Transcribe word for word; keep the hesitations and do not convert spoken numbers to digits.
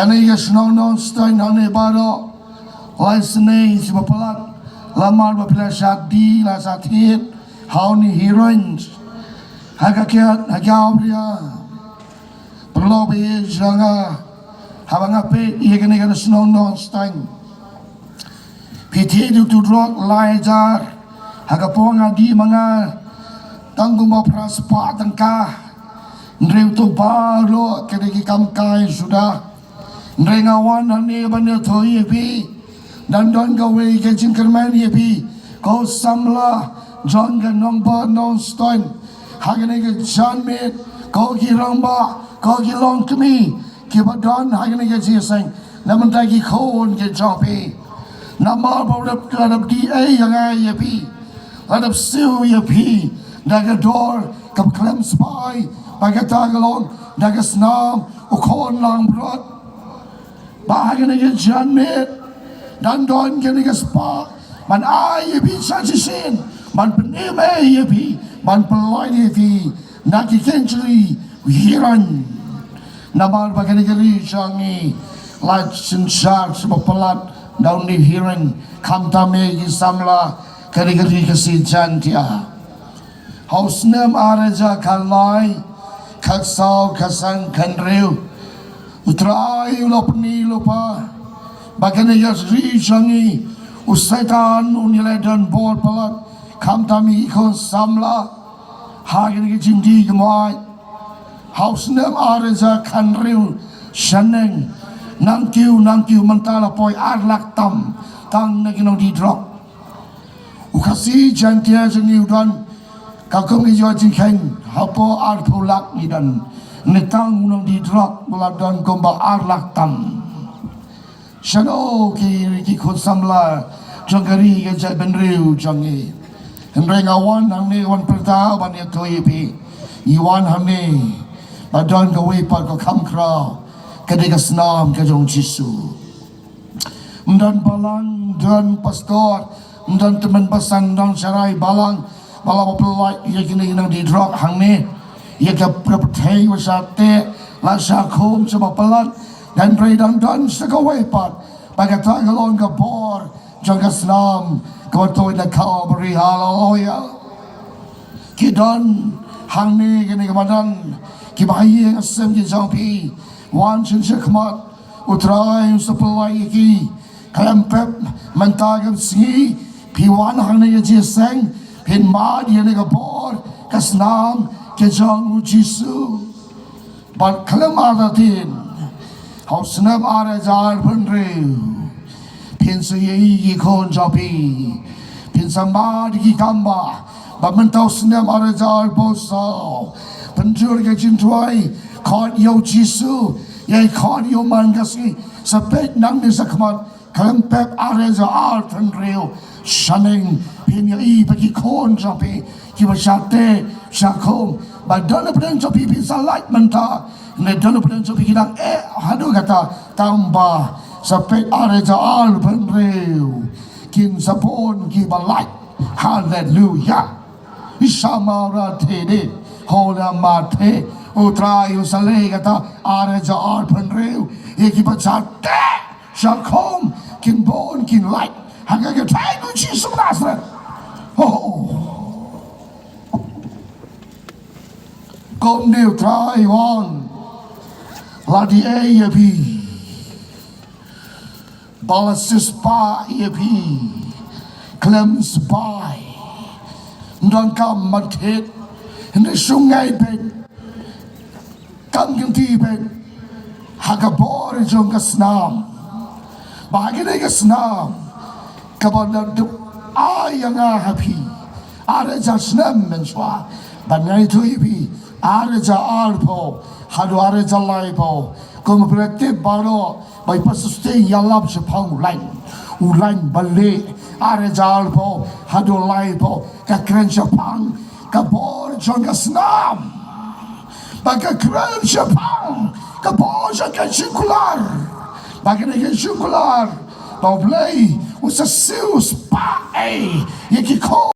Kane ka shnong Nongstoiñ hangne baroh lai sngi sha ba palat, lamar ba phi la shah die la shah thied ha une u hearing ha ka kiad ha ka awria. Pynlong ba ïeit jong nga haba nga peit ïa kane ka shnong Nongstoiñ. Phi thied ïa utu u drok lai hajar ha ka por nga die ma nga, tang kumba phra spah tyngka. Hynrei utu baroh ka dei ki kam kai suda. Hynrei nga wan hangne ban ïathuh ïa phi, don don kawei ka jingkyrmen ïa phi, ko samla jong ka nongbah Nongstoiñ. Ha kane ka janmiet, ko ki rangbah, ko ki longkmie kiba don ha kane ka jingïaseng, na bynta ki khun ki jong phi. Namar ba u dap, u dap die ei ïa nga ïa phi, u dap siew ïa phi da ka dor kaba khlem spah, ba kata ka long da ka snam u khun langbrot. Ba ha kane ka janmiet, don don kane ka spah ban ai ïa phi sa shisien, ban pynim ei ïa phi, ban pynlait ïa phi na ki kynjri u hearing. Namar ba kane ka ri jong ngi la synshar sha ba palat da une u hearing, khamtam ïa ki samla kane ka ri Khasi Jaiñtia. Ha u snem ar hajar khatlai, khatsaw, khatsan, khathynriew, u Trai u la pyni lypa ba kane ka ri jong ngi, u Soitan un ïaleh donbor palat, khamtam ïa ki khun samla ha kane ka jingdie kamai. Ha u snem ar hajar khathynriew shaneng, nangkiew nangkiew mynta la poi ar lak tam tang na ki nongdie drok. U Khasi Jaiñtia jong ngi u don ka kum ki ïoh jingkheiñ hapoh arphew lak ngi don. Hynrei tang u nongdie drok u la don kumba ar lak tam. Shano ki, ki khun samla jong ka ri ka jaitbynriew jong ngi? Hynrei nga wan hangne wan pyrta ban ïathuh ïa phi. Ngi wan hangne ba don kawei pat ka kham khraw, ka dei ka snam ka jong u Jisu. Ym don balang, ym don pastor, ym don tymmen basan, ym don sharai balang ba la ba pynlait ïa kine ki nongdie drok hangne. Ïa ka pyrthei ba shah teh, la shah khum sha ba palat. Hynrei dang don sa kawei pat, ba kata ka long ka bor jong ka snam kaba tuid na Calvary. Haleluia. Ki don hangne kine kiba don, kiba ha ïing ha sem ki jong phi, wan sha khmat. U Trai un sa pynlait ïa ki. Khlem pep mynta ka sngi phi wan hangne ka jingïaseng, phin mad ïa kane ka bor ka snam ka jong u Jisu. Bad khlem artatien, ha u snem ar hajar arphew hynriew, phin sa ïohi ki khun jong phi, phin sa mad ïa ki kam ba, ba mynta u snem ar hajar arphew saw, pynjur ka jingduwai, khot ïa u Jisu, ïa khot ïa u man ka sngi, sa peit nangne sa khmat, khlem pep ar hajar arphew hynriew shaneng, phin ïohi ba ki khun jong phi kiba shah teh shah khum, ba don na pdeng jong phi phin sa lait mynta, ne don na pdeng jong phi ki dang eh haduh kata, tang ba sa peit ar hajar arphew hynriew kin sa bun kiba lait. Haleluia. Ishamaratene, hola mate, u Trai u sa leh kata ar hajar arphew hynriew, ïa kiba shah teh shah khum kin bun kin lait ha ka kyrteng u Jisu Nasaret. Oh. Kumne u Trai u ong, la die ei ïa phi, ba la siewspah ïa phi, khlem spah. Ym don kam ban thied, hynrei shu ngeit beit, kam kynti beit ha ka bor jong ka snam. Ba ha kane ka snam kaba la dep ai ïa nga ha phi ar hajar snem mynshuwa, ban ïathuh ïa phi, ar hajar arphew haduh ar hajar laiphew, kumba phi la tip baroh, ba i Pastor Sting ïalap shaphang u lain, u lain ba lieh, ar hajar arphew haduh laiphew, ka kren shaphang ka bor jong ka snam. Ba ka kren shaphang ka bor jong ka jingkular. Ba kane ka jingkular, ba U Blei u sa siewspah ei ïa ki khun